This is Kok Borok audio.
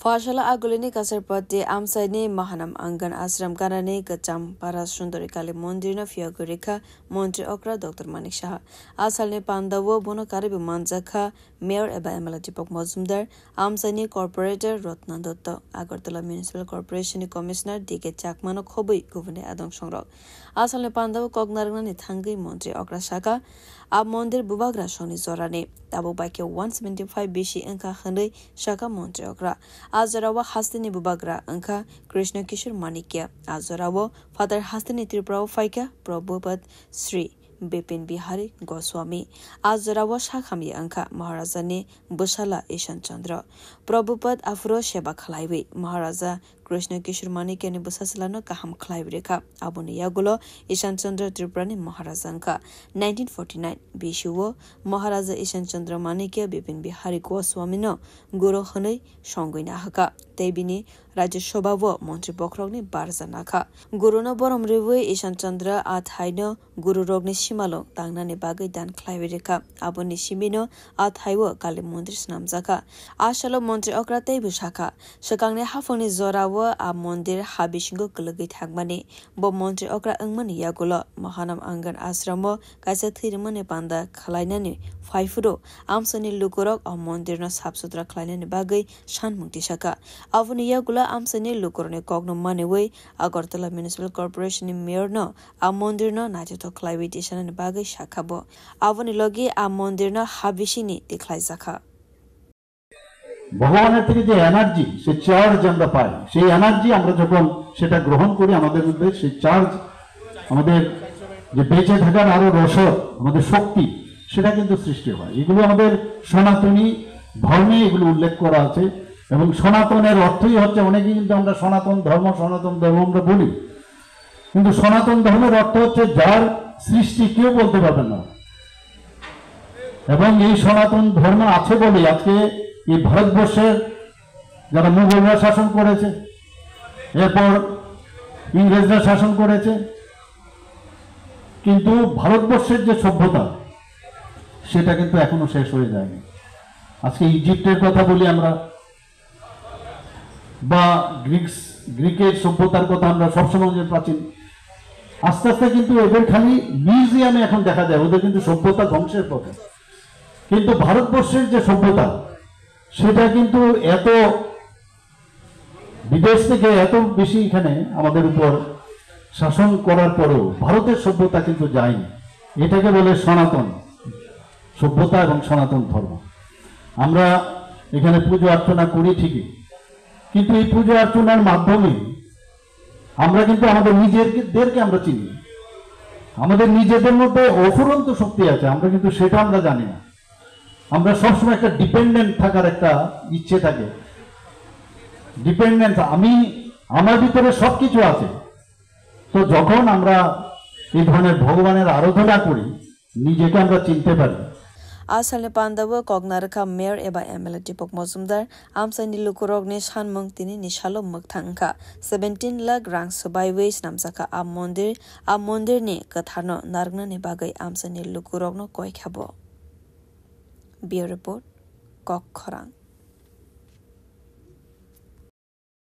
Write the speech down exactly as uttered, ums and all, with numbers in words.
Phasala agulini Kasarpati amchaini Mahanam Angan Ashram ganani Kacham Para Sundari Kali Mondirno phiyogwi rikha Montri Okra Doctor Manik Saha. Asalni pandao bono karwi manjakha Mayor eba M L A Deepak Majumdar, amchaini Corporator Ratna Dutta, Agartala Municipal Corporation ni Commissioner D K Chakmano khobwi gubuni adong songrok. Asalni pandao kok narwknani thangwi Montri Okra sakha, a mondir bubagra songni jorani. Tabuk bai khe one seventy five B C wngkha hwnwi sakha Montri Okra. A jorao hasteni bubagra wngkha Krishna Kishore Manikya. A jorao Father hasteni Tripura o phaikha Prabhupada Sri Bipin Bihari Goswami. A jorao sakhamya wngkha Maharajani bwsala Ishan Chandra. Prabhupada aphuru seba khlaiwi Maharaja Krishna Kishore Manikyani bwsasilano kaham khlaiwi rikha. Aboni yagulo Ishan Chandra Tripurani Maharaja wngkha. Nineteen forty nine B C o Maharaja Ishan Chandra Manikya Bipin Bihari Goswamino guru hwnwi songwi nahakha tei bini Rajya Sabha o montri bokhorokni barja nakha. Guruno borom rwui Ishan Chandra a thaino gururokni simalwng tangnani bagwi dan khlaiwi rikha. Aboni simino a thaio Kali mondir swnamjakha. A salo Montri Okra teibo sakha, swkangni haphangni jorao a mondir ha bisingo kwlwgwi thangmani. Bo Montri Okra wngmani yagulo Mahanam Angan Ashramo kaisa thwirimani panda khlainani phaiphuru amchaini lukurok o mondirno sap sutra khlainani bagwi sanmung tisakha. Aboni yagulo amchaini lukurokni kokno maniwi Agartala Municipal Corporation ni Mayor no a mondir no naithothok khlaiwi tisanani bagwi sakha bo. Aboni logi a mondir no ha bisini tikhlaijakha. ভগবানের থেকে যে এনার্জি, সে চার্জ আমরা পাই, সেই এনার্জি আমরা যখন সেটা গ্রহণ করি, আমাদের মধ্যে সেই চার্জ, আমাদের যে বেঁচে থাকার আরো রসদ, আমাদের শক্তি, সেটা কিন্তু সৃষ্টি হয়। এগুলো আমাদের সনাতনী ধর্মে এগুলো উল্লেখ করা আছে। এবং সনাতনের অর্থই হচ্ছে, অনেকেই কিন্তু আমরা সনাতন ধর্ম, সনাতন ধর্ম আমরা বলি, কিন্তু সনাতন ধর্মের অর্থ হচ্ছে যার সৃষ্টি কেউ বলতে পারবে না। এবং এই সনাতন ধর্ম আছে বলেই আজকে এই ভারতবর্ষের যারা মুঘলরা শাসন করেছে, এরপর ইংরেজরা শাসন করেছে, কিন্তু ভারতবর্ষের যে সভ্যতা, সেটা কিন্তু এখনো শেষ হয়ে যায়নি। আজকে ইজিপ্টের কথা বলি আমরা, বা গ্রিকস গ্রিকের সভ্যতার কথা আমরা সবসময় যে প্রাচীন, আস্তে আস্তে কিন্তু এদের খালি মিউজিয়ামে এখন দেখা যায়, ওদের কিন্তু সভ্যতা ধ্বংসের পথে। কিন্তু ভারতবর্ষের যে সভ্যতা, সেটা কিন্তু এত বিদেশ থেকে এত বেশি এখানে আমাদের উপর শাসন করার পরেও ভারতের সভ্যতা কিন্তু যায়নি। এটাকে বলে সনাতন সভ্যতা এবং সনাতন ধর্ম। আমরা এখানে পুজো অর্চনা করি ঠিকই, কিন্তু এই পুজো অর্চনার মাধ্যমে আমরা কিন্তু আমাদের নিজেদেরকে আমরা চিনি। আমাদের নিজেদের মধ্যে অফুরন্ত শক্তি আছে, আমরা কিন্তু সেটা আমরা জানি না। আমরা সবসময় একটা ডিপেন্ডেন্ট থাকার একটা ইচ্ছে থাকে, ডিপেন্ডেন্স। আমি, আমার ভিতরে সবকিছু আছে। তো যখন আমরা এই ধরনের ভগবানের আরাধনা করি, নিজেকে আমরা চিনতে পারি। A salni pandao kok narwkha Mayor eba M L A Deepak Majumdar, amchaini lukurokni sanmung tinini salo mwkthang wngkha. Seventeen lakh rang swbaiwi swnamjakha a mondir, a mondirni kwtharno narwknani bagwi amchaini lukurokno koikha bo. Bureau Report, Kok Khorang.